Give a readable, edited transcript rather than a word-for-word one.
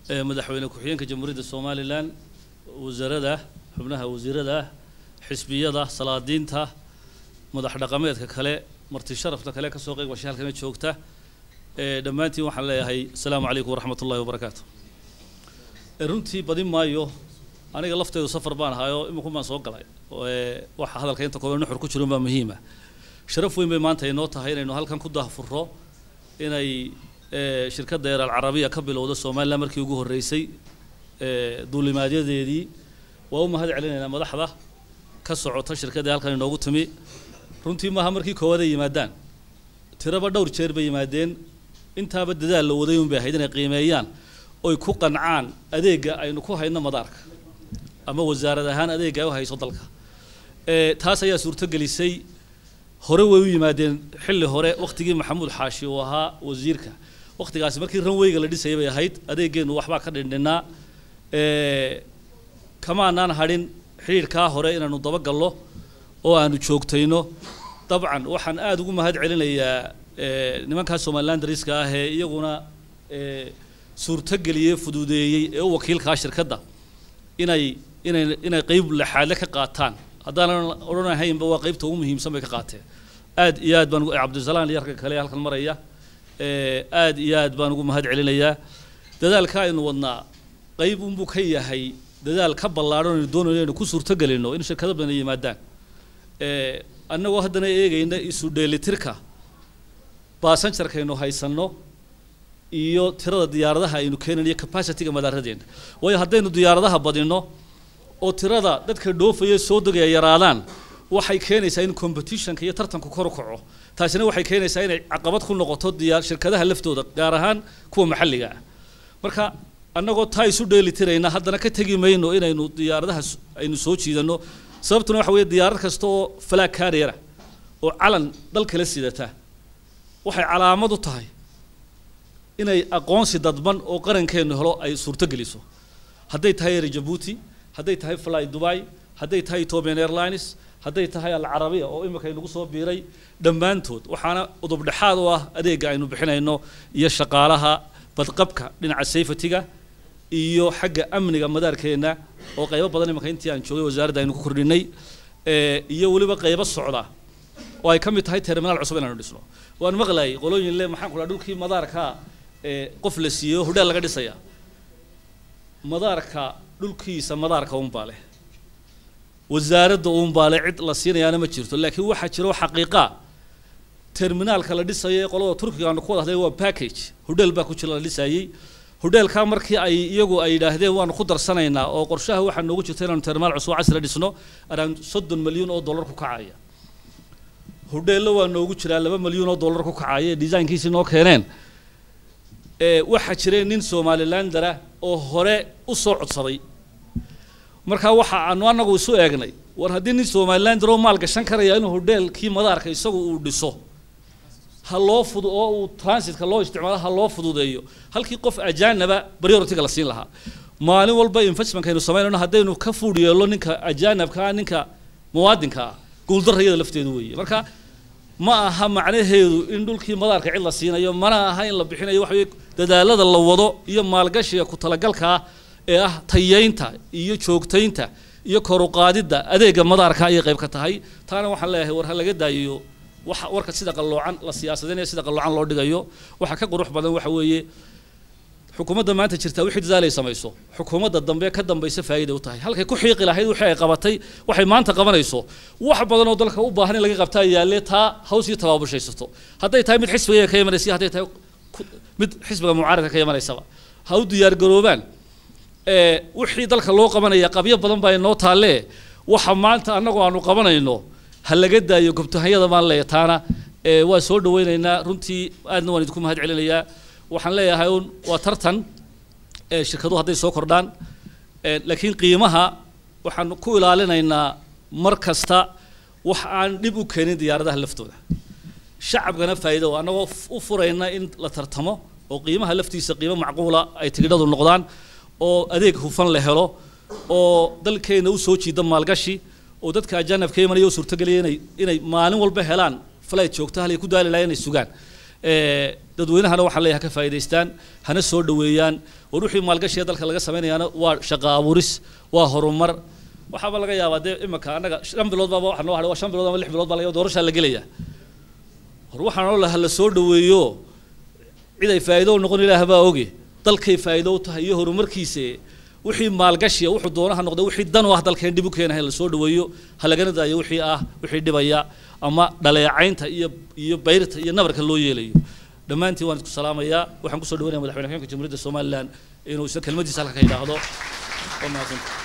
Madaxweyne ku-xigeenka Jamhuuriyadda Somalilan, wasaaradda, xubnaha wasiirada, xisbiyada, salaadiinta, madax dhaqameedka kale, marti sharafta kale ka soo qayb gashay halkana joogta, dhammaantiin waxaan leeyahay asalaamu calaykum waraxmat ullahi wabarakaatu. Runtii badin maayo, aniga lafteedu safar baan ahaayo, iminku baan soo galay. Waxa hadalka inta kooban nuxur ku jirin baa muhiima. Sharaf weyn bay maanta inoo tahay inaynu halkan ku daahfurro inay shirkadda Air Alcarabiya ka bilowda Somaliland markii ugu horreysay duulimaadyadeedii. Waa u mahad celinaynaa madaxda ka socota shirkadda halkan inoogu timi. Runtii maaha markii koowaad ay yimaadaan, tiraba dhowr jeer bay yimaadeen. Intaaba dadaal la waday un bay ahayd inay qiimeeyaan oy ku qancaan adeegga aynu ku hayno madaarka ama wasaarad ahaan adeegga ay u hayso dalka. Taas ayaa suurto gelisay. Hore way u yimaadeen xilli hore, waqtigii Maxamuud Xaashi uu ahaa wasiirka. Waqtigaasi markii runwayga la dhisayay bay ahayd. Adeeggeennu waxbaa ka dhindhinaa, kamaanaan hadhin xidhiidhkaa hore inaanu dabagallo oo aanu joogtayno. Dabcan waxaan aada ugu mahad celinayaa nimankaa Somalilanderiska ah ee iyaguna suurtogeliyey, fududeeyey ee u wakiilkaa shirkadda inay qeyb laxaadle ka qaataan. Haddaanan odhanahaynba waa qeybta ugu muhiimsan bay ka qaateen. Aad iyo aad baan Cabdisalaan iyo ragga kale halkan maraya aad iyo aad baan ugu mahad celinayaa. Dadaalka aynu wadnaa qayb unbuu ka yahay dadaal ka ballaadhan aynu doonayno inaynu ku suurtogelino in shirkado badan ay yimaadaan, annagoo haddana eegayna isu dheelitirka passengerkaynu haysanno iyo tirada diyaaradaha aynu keenayno iyo capacity-ga madaaradeena. Waayo, haddaynu diyaaradaha badinno oo tirada dadka dhoofaya soo degaya yaraadaan, waxay keenaysaa in competitionka iyo tartanku kor u kaco. Taasina waxay keenaysaa inay caqabad ku noqoto diyaar shirkadaha laftooda, gaar ahaan kuwa maxalliga ah. Marka annagoo taa isu dheelitirayna, haddana ka tegi mayno inaynu diyaaradaha aynu soo jiidano. Sababtuna waxa weeye, diyaarad kasta oo flag carrier ah oo calan dal kala sidata waxay calaamad u tahay inay aqoonsi dadban oo qarankeennu helo ay suurto geliso. Hadday tahay Air Djibouti, hadday tahay Fly Dubai, hadday tahay Ethiopian Airlines, hadday tahay Al Carabiya oo imika inagu soo biiray, dhammaantood waxaana udub dhexaad u ah adeegga aynu bixinayno iyo shaqaalaha, badqabka dhinaca safety-ga iyo xagga amniga madaarkeenna oo qaybo badan imika intii aan joogay wasaaradda aynu ku kordhinay, iyo weliba qaybo socda oo ay ka mid tahay terminal cusub inaanu dhisno. Waan maqlayay qolooyin le, maxaan ku dhaha, dhulkii madaarka qof la siiyo, hodheel laga dhisaya. Madaarka dhulkiisa madaarka unbaa leh, wasaaradda unbaa leh, cid la siinayaana ma jirto. Laakiin waxaa jiro xaqiiqa, terminaalka la dhisayo ee qolada Turkiga aanu ku wada hadlay waa package, hodheel baa ku jira la dhisayey. Hodheelkaa markii ay iyagu ay yidhaahdeen waanu ku darsanaynaa oo qorshaha waxaa noogu jirta inaanu terminaal cusub casri dhisno around $30 milyan ku kacaya, hodheello waa noogu jiraa $2 malyan ku kacaya ee design-kiisii noo keeneen. Waxaa jiray nin Somalilandera oo hore u soo codsaday. Marka waxa aanu anagu isu eegnay, war haddii nin Somalilander oo maal gashan karaya inuu hodheelkii madaarka isagu uu dhiso, ha loo fudu oo uu transitka loo isticmaalo, ha loo fududeeyo halkii qof ajaanaba priority-ga la siin lahaa. Maalin walba investment-kaynu samaynayno haddaynu ka fuudh yeello ninka ajaanabka ah ninka muwaadinka ah, guuldarra iyada lafteedu weeye. Marka ma aha macnaheedu in dhulkii madaarka cid la siinayo, mana aha in la bixinayo. Waxa weeye dadaalada la wado iyo maalgashiga ku talagalka ah ee ah tayeynta iyo joogtaynta iyo kor u qaadidda adeegga madaarka ayay qayb ka tahay. Taana waxaan leeyahay, war ha laga daayiyo waxa warka sida qalloocan la siyaasadeynayo, sida qalloocan loo dhigayo. Waxa ka qurux badan waxa weeye, xukuumadda maanta jirtaa wixii dadaal ay samayso, xukuumadda dambe ka dambaysa faa'iiday u tahay. Halkay ku xiiqi lahayd wixii ay qabatay, waxay maanta qabanayso wax badan oo dalka u baahan in laga qabtaa yaalle, taa haws iyo tabaabushaysato. Hadday tahay mid xisbiga ka imanaysa, hadday tahay mid xisbiga mucaaradka ka imanaysaba, ha u diyaar garoobaan. Wixii dalka loo qabanaya qabyo badan baa inoo taalle. Waxa maanta annagu aanu qabanayno ha laga daayo gobtahanyada baan leeyahay. Taana waa soo dhaweynaynaa runtii, aadna waan idinku mahad celinayaa. Waxaan leeyahay un waa tartan, shirkaduhu hadday soo kordhaan, laakiin qiimaha waxaan ku ilaalinaynaa mar kasta wax aan dhib u keenin diyaaradaha laftooda, shacabkana faa'iido, annagoo u furayna in la tartamo oo qiimaha laftiisa qiimo macquula ay tigidhadu noqdaan oo adeeg hufan la helo oo dalkeena u soo jiida maalgashi oo dadka ajaanibka imanaya u suurtogeliya inay maalin walba helaan flight joogta halay ku daali lahayn inay sugaan. Dadweynahana waxaan leeyahay ka faa'iidaystaan, hana soo dhoweeyaan. War wixii maalgashiga dalka laga samaynayaana waa shaqo abuuris, waa horumar. Waxaaba laga yaabaa dee iminka annaga 5 bilood baaba waxa noo hadhay, waa 5 bilood ama 6 bilood baa laga doorashaa la gelaya. Hor waxaan oo laha la soo dhoweeyo, cid ay faa'iido u noqon Ilaah baa oge, dalkay faa'iido u tahay iyo horumarkiisa. Wixii maalgashiya wuxuu doonaha noqday, wixii dan u ah dalkeen dib u keenahay la soo dhoweeyo, ha lagana daayo wixii ah wixii dhibaya ama dhaleecaynta iyo bayrta iyo nabarka loo yeelayo. Dhammaantiin waan isku salaamayaa. Waxaan kusoo dhaweynaya madaxweyne ku-xigeenka Jamhuuriyadda Somaliland inuu isna kelmadiisa halka ka yidhaahdo. Waa mahadsantahay.